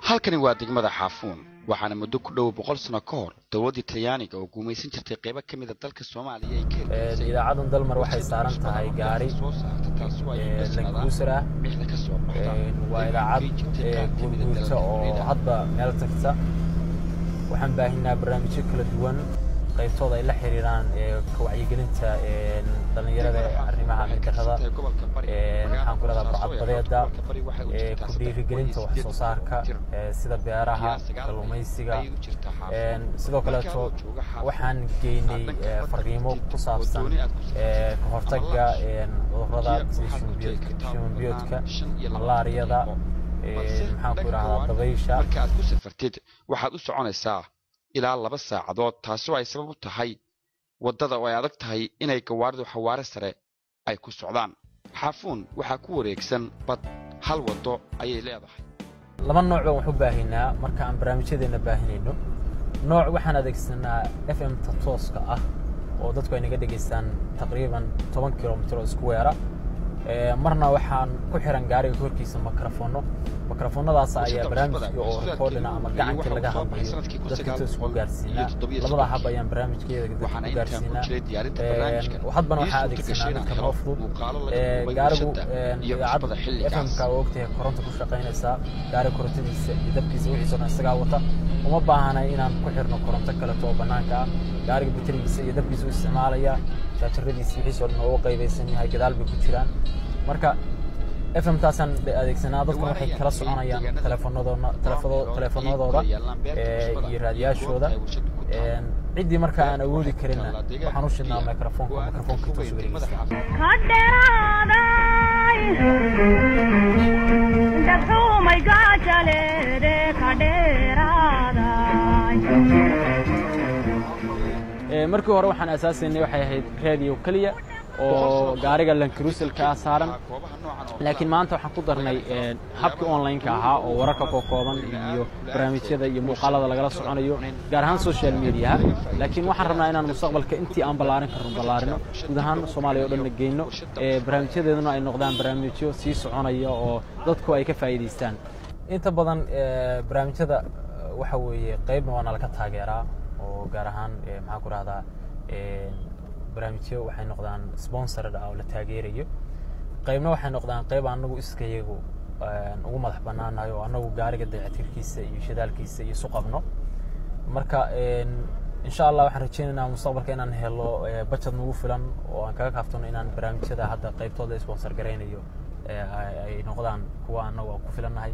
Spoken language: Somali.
Halkani waa degmada Xaafuun, waxaana muddo ku dhow 100 sano ka hor dowladdii Talyaaniga oo gumaysan jirtay qaybo ka mid a dalka Soomaaliya ay ka hirgelisay Idaacadan Dalmar waxay saaran tahay gaari soo saarta, taasoo ay muddo sanada Land Cruiser ah. Mixda ka soo baxda Waa ay idaacad ku jirtay qaar ka mid a guurguurta dalalka oo dunida. Hadba meel tagta. Waxaan baahinaa barnaamijyo kala duwan, qaybtooda ay la xiriiraan ka wacyigelinta dhallinyarada ee arrimaha Waxay ka amni darrada, tirsan tahay gobolka Bari, magaalada maxaan ku rahdaa, Boosaaso ee burcadbadeeda, gobolka Bari waxay u jirtaa ku dhiirigelinta wax soo 3.8 saarka kilomitir. Sida beeraha, Qiyaas 9 mayl kalluumaysiga. ayay u jirtaa Xaafuun. Sidoo Marka kaleeto adoo jooga Xaafuun, waxaan aad geynay dhanka badda fariimo tagtid ku oo saabsan dooni aad ku safartid ka ama hortagga launch, cudurrada biyo sida waxaad ku tegi kartaa shuban ugu biyoodka, badnaan 25 malaariyada, daqiiqo. Balse maxaan ku dhanka idhahdaa, gawaarida dabaysha. Marka aad ku safartid waxaad u soconaysaa ilaa 2 saacadood, taasoo ay sabab u tahay waddada oo ay adag tahay inay gawaaridu xawaare sare ay ku socdaan. Xaafuun waxaa ku wareegsan bad, hal waddo ayay leedahay. Laba nooc baan wax u baahinaa marka aan barnaamijyadeena baahinayno. Nooc waxaan adeegsanaa FM ta tooska ah oo dadku ay naga dhegaystaan taqriiban 10 kilomitir oo isku weera. Marna waxaan ku xiran gaariga korkiisa mikrafoonno. Mikrofoonadaas ayaa Warshadda barnaamijkii cusbada oo ee recording suuqkeedu ama ugu gacanka horreeyay laga waxa uu soo baxay hadlayo sanadkii dadka toos ku gaarsiinaa. 1937. Labada hab ayaan barnaamijkeeda dadka Waxaana ku intaan ku gaarsiinaa. jiray diyaarinta barnaamijkan Hadbana ii waxaa suurta adeegsanaa gashay inaan midka helo noo fudud. muuqaalo laga duubay Gaarigu warshadda iyo idaacad cusbada xilligaas. FM-ka waa ogtahay koronto ku shaqaynaysaa. Gaariga korontadiisa iyo dabkiisa wixiisa oo dhan isagaa wata. Uma baahana inaan ku xirno koronto kaleto oo bannaanka ah. Gaariga baterigiisa iyo dabkiisa u isticmaalaya, jaajaradiisa wixiisa oo dhan oo u qaybaysan yahay, gadaal bay ku jiraan. Marka FM taasaan adeegsanaa. Dadkuna Dhowaan waxay ayaan kala tegey soconayaan deegaanada telefoonadooda 2 meelood ay ku telefoonadooda kala yaallaan beerta cusbada iyo iyo raadiyaashooda. goobta ay warshaddu ku taal. Ciddii marka aan Beertu awoodi waxay ku karinna taallaa deegaanka waxaan u shidnaa Gurdiya mikrofoonka, oo aanan ka mikrofoonka toos fogeyn uga degmada dhegeystaan. Xaafuun. Ka dheeraaday dabxuumay gaajaleede ka dheeraaday. Markii hore waxaan asaasaynay waxay ahayd radio keliya 100 oo sano ka hor gaariga Land Cruiser-ka ah shirkaddu saaran, ahaa goobaha noocan oo kale laakiin ah maanta waxaan ku darnay lagana helo habkii waxyaabaha online-ka daruuriga ahaa oo u ah wararka nolosha kookooban oo iyo bini'aadamku la'aantood barnaamijyada iyo uusan muuqaalada lagala cuntada soconayo, cunin gaar ahaan ama social cuntada mediaha. laga Laakiin faa'iidaysto waxaan rabnaa kheyraadka inaan dalkeena mustaqbalka ku intii aan dhow. ballaarin karno Ma ballaarino, jirtaa warshad guud dib ahaan loogu Soomaaliya oo celinayo dhanna geyno, warshadda cusbada ee barnaamijyadeeduna ay noqdaan barnaamijyo sii soconaya oo dadku ay ka faa'iidaystaan. Inta badan barnaamijyada waxa weeye qaybna waa nalaka taageeraa oo gaar ahaan maxaan ku rahdaa, barnaamijyo waxay noqdaan sponsored ah oo la taageerayo. Qaybna waxay noqdaan qayb anagu iskayagu ugu madax bannaanahay oo anagu gaariga dayactirkiisa iyo shidaalkiisa iyo isu qabno. Marka insha Allah waxaan rajaynaynaa mustaqbalka inaan helo budget nagu filan oo aan kaga kaaftono inaan barnaamijyada hadda qaybtooda sponsor garaynayo ay noqdaan kuwa anagu aan ku filannahay.